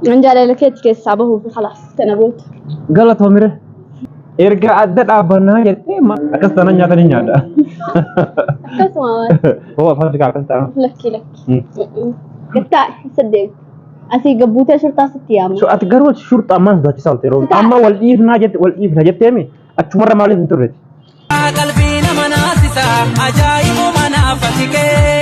An jaalala keetti keessaa bahuufi khalaas kana booda. Galatoomire. Erga adda dhaabbannaa jettee akkas taanaan nyaata ni nyaadha. Akkasuma waan. Hoo afaan sikaa akkas taanaan. Lakki lakki. Gattaa isa deemu. Asii gabbuutee shurxaa sitti yaama. So ati garuu shurxaa ammaan sodaachisaa oolte yeroo amma wal dhiifnaa jette wal dhiifna jetteemi achumarra maaliif hin turreti? Qalbii nama naasisa ajaa'ibuma naaf ati kee.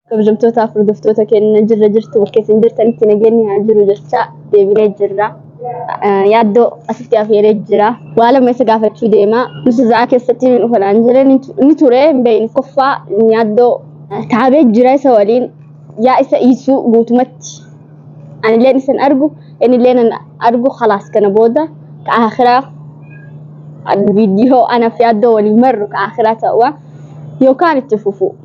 Kabajamtootaaf hordoftoota keenya jirra jirtu bakka isin jirtanitti nageenyi haa jiru jecha deebinee jirra. Yaaddoo asitti afeeree jira. Waa lama isa gaafachuu deema. Nuti za'aa keessatti ni dhufa naan jedhe ni ture hin beekne. Koffaa yaaddoo taabee jira isa waliin yaa isa dhiisuu guutumatti. Anilleen isan argu innillee nan argu khalaas kana booda ka akhiraa viidiyoo anaaf yaaddoo waliin marru ka akhiraa ta'uwa yookaan itti fufu.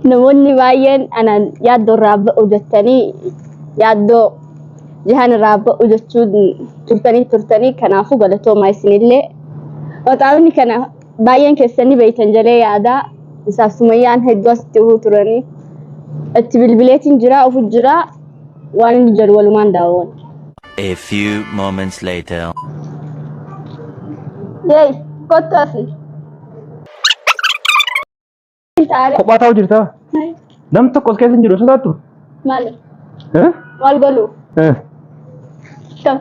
Namoonni baay'een anaan yaaddoo irraa ba'u jettanii yaaddoo jihaan irraa ba'u jechuun turtanii turtanii kanaafuu galatoomaa isinillee. Maxaafni kana baay'een keessan ni beektan jedhee yaada. Isaaf Sumayyaan hedduu asitti dhufuu turanii. Itti bilbileetiin jira ofu jira waan inni jedhu walumaan daawwan. A few moments later. Yeey kottu asii. Kophaa taa'u jirtaa? Nam tokko as keessa hin jiru sodaattu? Maal? Eh? Maal godhu? Eh. Kam?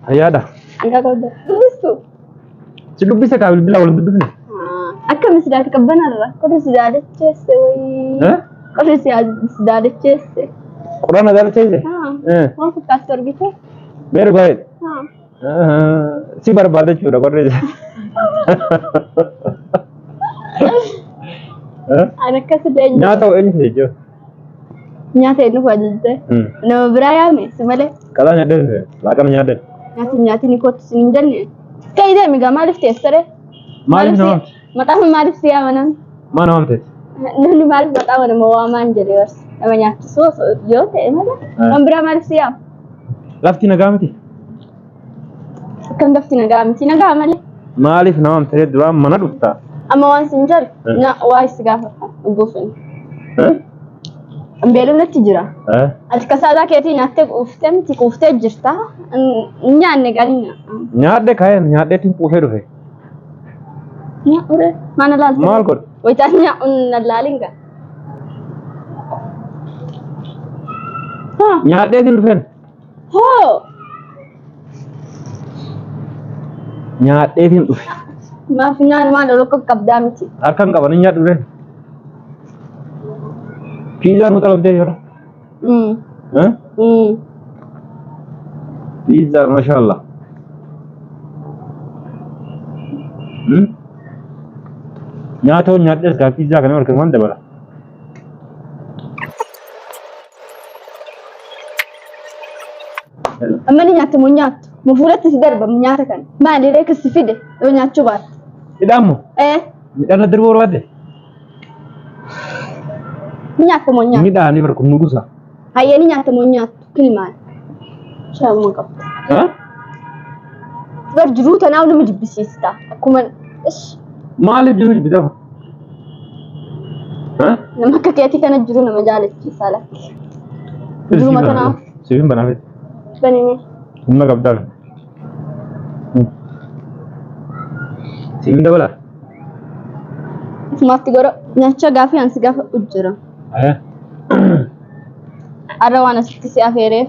Fayyaadha. Angaa qabda. Dubbistu? Si dubbise kaa bilbila wal dubbifne? Akkami si daate qabbanarra? Qorri si daalacheesse wayii. Eh? Qorri si daalacheesse. Qorra na daalacheesse? Eh. Waan fakkaattu argite? Mee dhugaa jedhe. Si barbaada jechuudha qorri. Ani akkas illee hin Nyaata hoo eenyu jechuudha? Nyaata eenyu ajajte? Nama biraa yaame si malee. Qalaa nyaadde laaqana nyaadde. Nyaati nyaati ni kottu sin hin jenne. Ka'ii deemi gaa maaliif teessare? Maaliif nama waamte? Maqaan maaliif si yaama namni? Maa nama waamte? Namni maaliif maqaa nama waamaan jedhee barsi. Nama nyaachisuu osoo yoo ta'e malee. Waan biraa maaliif si yaama? Lafti nagaa miti. Akkam lafti nagaa miti nagaa malee. Maaliif nama waamte duraan mana dhufta? Amma waan sin jedhu na waa si gaafadha dhuguufin. Beelumnatti jira. Ati kasaadaa keetii nyaattee quuftee miti quuftee jirta. Hin nyaanne galina. Nyaadhe kaa'een nyaadheetiin quufee dhufe. Nyaa'ure maana laalte? Maal godhu? Wayitaan nyaa'uun na laalin gaa. Nyaadheetiin dhufeen. Hoo! Nyaadheetiin dhufe. Maaf nyaanni maal ol qabdaa miti. Harka hin qaban hin nyaadhu dhufeen. Piizaa nu xalabdee yeroo. Eh? Piizaa mashallah. Hmm? Nyaata nyaadhees gaa piizaa kana harka waan dabala. Amma ni nyaata moo nyaattu? Mu fuulatti si darba nyaata kana. Maali ree si fide yoo nyaachuu baatte? Midhaan moo? Eh, Midhaan na darbuu barbaadde? ni nyaatta moo nyaattu? Midhaan bar kun nugusa. Hayyee ni nyaatta moo nyaattu? Kilmaan. Shaamuma qabda. Ha? Bar jiruu tanaaf nama jibbisiista. Akkuma ish Maaliif jiru jibbitama? Ha? nama akka keetii kana jiru nama jaalachiisa lakki. Jiruma tanaaf Siifin banaafit. banime. Humna qabdaa. Siifin dabala. Isumaatti godha. Nyaacha gaafii ansi gaafa jira. Aya. Har'a waan asitti si afeereef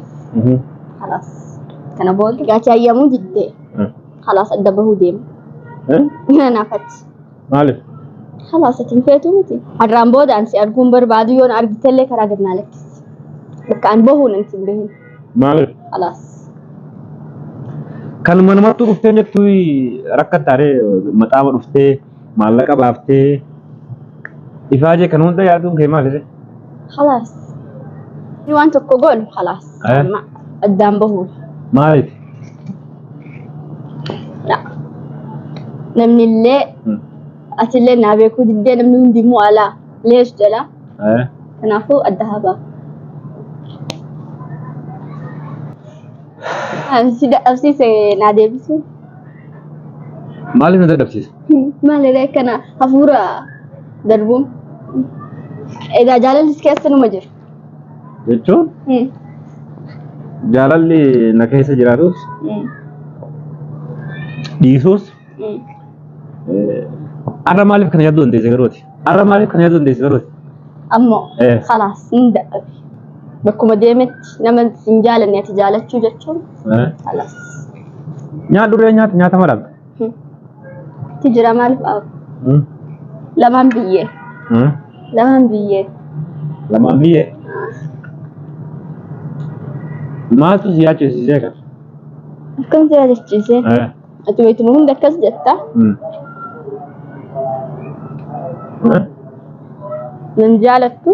khalaas. Kana booda gaachii hayyamuu diddee khalaas adda bahuu deema. Naafatti. Maaliif? Khalaas ati hin feetuu miti. Har'aan booda ansi arguun barbaadu yoon argitellee karaa gad naa lakkisi. Bakka an bahuun ansi hin bahin. Maaliif? Khalaas. Kanuma namattuu dhuftee jettu rakkattaaree maxaama dhuftee maallaqa baaftee Ifaajee kan hunda yaaduun kee maali? Khalaas. Inni waan tokko godhu khalaas. Eh? Amma addaan bahuuf. Maaliif? La. Namni illee atillee naa beekuu diddee namni hundi immoo alaa leesh jedha. Eh? Kanaafuu adda haa baafu. Si dadhabsiise naa deebisu. Maaliif na dadhabsiise? Maali kana hafuura darbuun. Egaa jaalalli si keessa numa jira. Jechuun jaalalli na keessa jiraatus dhiisus arra maaliif kana yaaduu dandeesse garuuti? Arra maaliif kana yaaduu dandeesse garuuti? Ammoo Eh. khalaas hin dadhabe. Bakkuma deemetti nama hin jaalanne ati jaalachuu jechuun khalaas. Nyaadhu ree nyaata nyaata madaalta. Itti jira maaliif aabu? Lamaan biyyee. Lamaan biyyee. Lamaan biyyee. Maaltu si yaachisiisee kan? Akkam si yaadachiisee? Ati wayituma hunda akkas jetta? Nan jaalattu?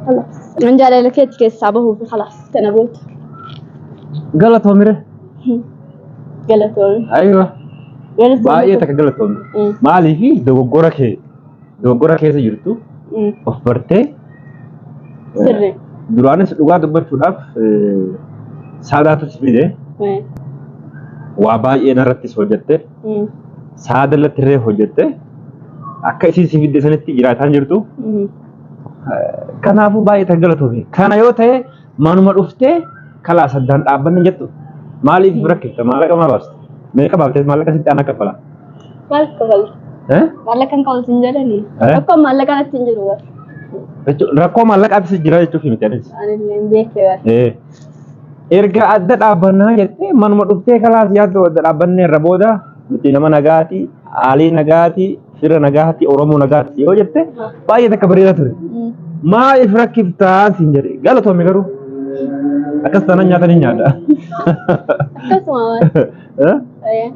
Khalaas. Nan jaalala keetti keessaa bahuufi khalaas kana booda. Galatoomire. Galatoomi. Aywa. Galatoomi. Baay'ee takka galatoomi. Maaliif dogoggora kee dogoggora keessa jirtu of bartee Sirri. duraanis dhugaa dubbachuudhaaf saadaatu si fide waa baay'ee narrattis hojjette saada irratti illee hojjette akka isiin si fidde sanitti jiraataa hin jirtu. Kanaafuu baay'ee takka galatoomi. Kana yoo ta'e Manuma dhuftee kalaas addaan dhaabbanne jettu maaliif rakkifta maallaqa maa baasta? Meeqa baaftee maallaqa sitti aanaa kaffala? Maal kafalta? Eh? Maallaqa hin qabu sin jedhani. Eh? Rakkoon maallaqa natti hin jiru bar. Jechuun rakkoo maallaqaatti si jira jechuuf miti anis. Anillee hin beekne bar. Eh. Erga adda dhaabbannaa jettee manuma dhuftee kalaas yaaddu adda dhaabbannee irra booda nuti nama nagaati, aalii nagaati, fira nagaati, Oromoo nagaati yoo jette baay'ee takka bareeda ture. Maaliif rakkiftaa siin jedhe galatoomi garuu akkas taanaan nyaata ni nyaadha. Akkasuma waan. Eh?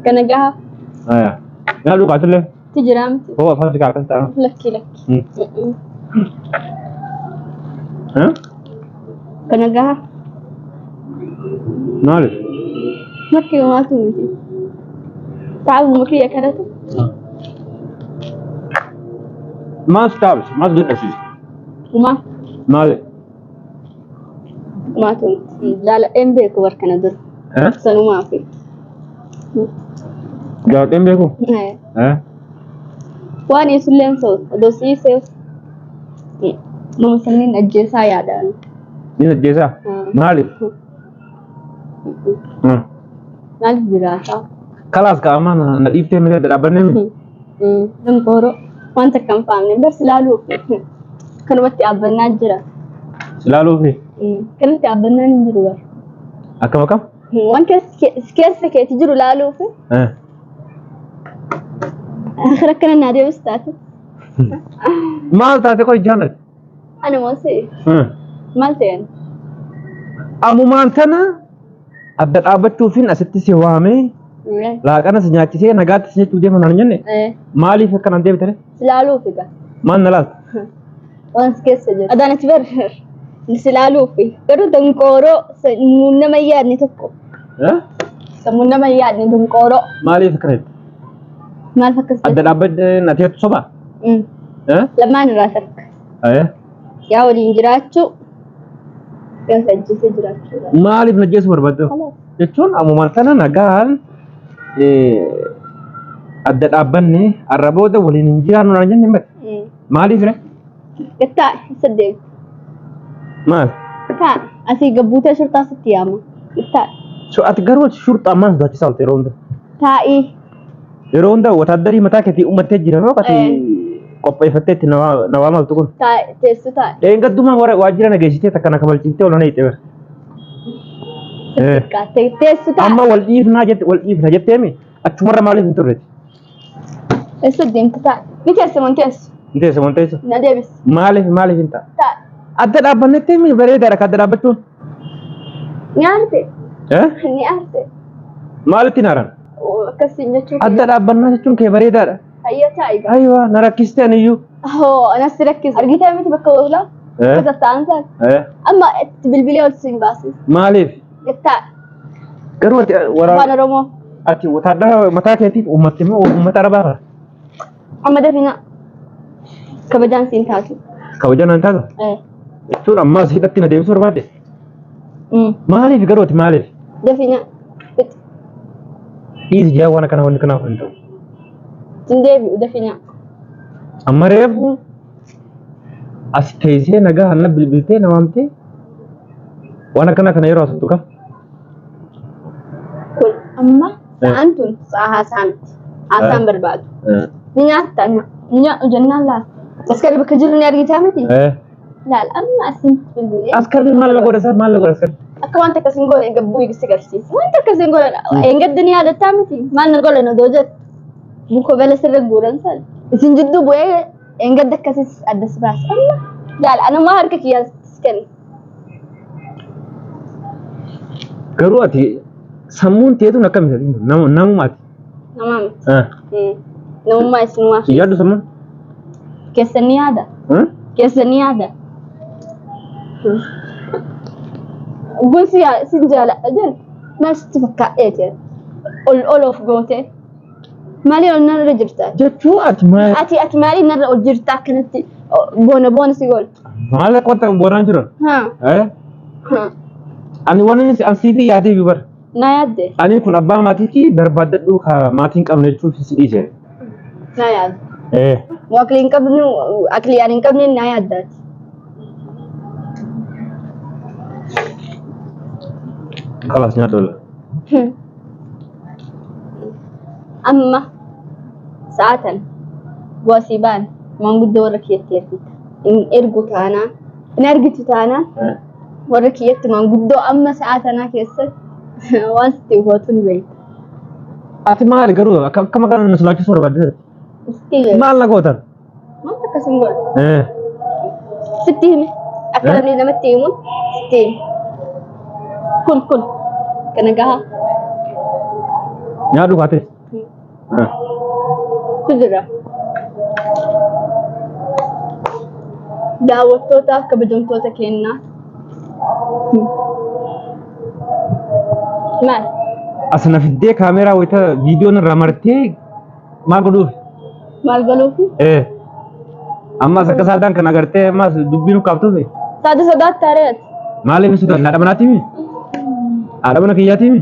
Kana gaha Aya. Nyaadhu kaatillee itti jiraa miti. hoo afaan sikaa akkas taanaan. Lakki lakki. Eh? Kana gaha Maaliif? Lakki homaatu miti. Taa'uma kiyya kanatu Maal si taabise? Maal si dadhabsiise? Homaa Maali? homaatu miti. Jaaladheen beeku bar kana dura. Eh? Sanumaafi. Jaaladheen beeku? Eh. Eh? Waan isulleen ta'u odoo siisee nama sanniin ajjeesaa yaadaan. Ni ajjeesaa? Maaliif? Maaliif jiraata? Kalaas qaama na dhiiftee miti adda dhaabbannee miti. Dankooroo waan takka hin faamne bar silaaluuf kanumatti dhaabbannaa jira. Silaaluufi Kanatti dhaabbannaan hin jiru bar. akkam akkam? Waan keessa keeti jiru laaluuf Akhira akkana naa deebis taate. Maal taate qoy jaalladha? Ani moo si maal ta'een? Amumaan tana adda dhaabbachuufin asitti si waamee laaqana si nyaachisee nagaatti si jechuu deema naan jenne maaliif akka naan deebitane? Si laaluuf egaa. Maal na laalta? Waan si keessa jiru. Adaan ati bar si laaluuf garuu danqooroo sammuun nama hin yaadne tokko. Sammuun nama hin yaadne danqooroo. Maaliif akkana jette? Maal akkas Adda dhaabbadde nati jettu soba? Lamaan irraa takka. Yaa waliin jiraachuu yaa si ajjeesee jiraachuu. Maaliif na ajjeesuu barbaadde? Jechuun ammumaan tana nagaan adda dhaabbanne arra booda waliin hin jiraannu naan jenne hin bade. Maaliif ree? Gattaa isa deemu. Maal? Taa asii gabbuutee shurxaa sitti yaama. Gattaa So ati garuu shurxaa maal sodaachisaa oolte yeroo hunda? taa'ii. Yeroo hunda wataaddarii mataa keetii uummattee jira moo ati qopheeffattee itti na waamaltu kun? Taa'e teessu taa'e. Dheengaddumaa warra waajjira na geessitee takka na kabalchiiftee ol na hiixxe bara. Xiqqaattee teessu taa'e. Amma wal dhiifnaa jette wal dhiifna jetteemi achumarra maaliif hin turreti? Eessa deemte taa'e. Ni teessu moo hin teessu? Hin teessu moo hin teessu? Na deebisi. Maaliif maaliif hin ta'a? Taa'e. Adda dhaabbannetti mi bareedaadha ka adda dhaabbachuun. Ni aarte. Eh? Ni aarte. Maalitti hin aaran? Akkasiin jechuun. Adda dhaabbannaa jechuun kee bareedaadha. Hayya taa'i gaa. Aywa na rakkiste aniyyuu. Hoo anas si rakkise. Argitee miti bakka oolaa? Eh. Akka taa'an sana. Eh. Amma itti bilbilee ol siin baasisa. Maaliif? Gattaa. Garuu ati Afaan waraana Oromoo. ati wotaaddara mataa keetiif uummatti immoo uummata arabaa fara. Amma dafina. Kabajaan siin taatu. Kabajaan naan taatu. Eh. Jechuun ammaas hidhatti na deebisuu barbaadde. Mm. Maaliif garuu ati maaliif? Dafina. Fixi. Dhiisi jaa waan akkana wanni kanaaf hin ta'u. Sin deebi'u dafina. Amma reefu as teessee nagaa hanna bilbiltee na waamtee waan akkana kana yeroo asattu kam? Kun amma sa'aan tun sa'a haasaa miti. Haasaan barbaadu. Ni nyaattan. Ni nyaadhu jennaan laal. Askarri bakka jiru ni argitaa miti? Laal amma asin bilbilee. Askarri maal godha isaa maal godha askarri? Akka wanta akkas hin goone gabbuu si garsiisa. Wanta akkas hin goone eengadda ni yaadattaa miti? Maal na godhan odoo jettu. Muka bala sirra guuran sana. Isin jidduu bu'ee eengadda akkasis adda si baasa. Amma laal anummaa harka kiyyaa si kenna. Garuu ati sammuun teetuun akkami namuma ati. Namaa miti. Namummaa isinumaa. Si yaaddu sammuun? Keessan ni yaada. Keessan ni yaada. Gun si sin jaaladha jedhu maal sitti fakkaatee jedhu ol ol of gootee maalii ol narra jirta? Jechuu ati maal? Ati ati maalii narra ol jirta akkanatti boona boona si gooltu? Maal akka boonaan jiran? Haa. Eh? Haa. Ani waan inni an siifii yaadee iyyuu bara. Naa yaadde. Ani kun abbaa maatiitii barbaaddadhu ka maatii hin qabne jechuuf si dhiise. Naa yaadde. Eh. Moo akli hin qabnu akli ani hin qabne naa yaaddaati. Kalaas nyaata oola. Amma sa'aatan bu'asii baan maanguddoo warra kiyyatti ergita. Hin ergu taanaan hin argitu taanaan warra kiyyatti maanguddoo amma sa'aa tanaa keessatti waan sitti gootu ni beekta. Ati maali garuu akka akka maqaan nu sodaachisuu barbaadde? Sitti hime. Maal na gootan? Wanta akkas hin godhu. Eh. Sitti hime. Akka Eh? namni namatti himuun sitti hime. Kun kun kana gahaa. Nyaadhu kaatee. Tu jira. Daawwattootaaf kabajamtoota kennaa. Maal? As na fiddee kaameeraa wayita viidiyoon irraa martee maal godhuuf? Maal godhuufi? Eh. Ammas akka saadaan kan agartee ammas dubbii nu kaaftuufi? Saada sodaattaa re'ati. Maaliif sodaadha? Haadha manaatiimi? Haadha mana kiyyaatiimi?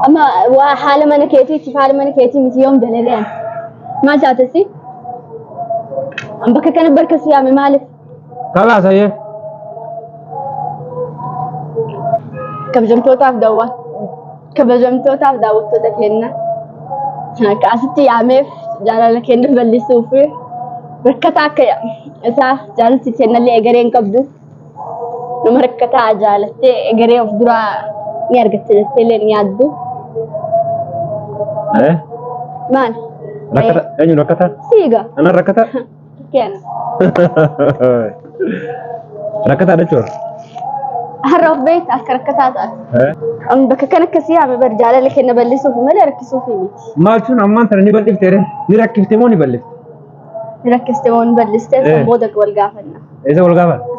Amma waa haala mana keetiitiif haala mana keetii miti yoom jala re'an? Maal taatesi? An bakka kana barka si yaame maaliif? Kalaas ayyee. Kabajamtootaaf daawwat kabajamtootaaf daawwattoota keenya akka asitti yaameef jaalala keenya bal'isuu fi rakkataa akka isaa jaalalti kennallee egeree hin qabdu. Nama rakkataa jaalattee egeree of duraa ni argatte jettee illee ni yaaddu. Eh? Maal? Rakkata eenyu rakkata? Siiga. Ana rakkata? Kenna. Rakkataa jechuudha. Har'a of beekta akka rakkataa taate. Eh? An bakka kana akkasii yaame bar jaalala kenna bal'isuuf malee rakkisuuf miti. Maal sun ammaan tana ni bal'ifte ree? Ni rakkifte moo ni bal'ifte? Ni rakkiste moo ni bal'iste san Eh. booda wal gaafanna. Eessa wal gaafata?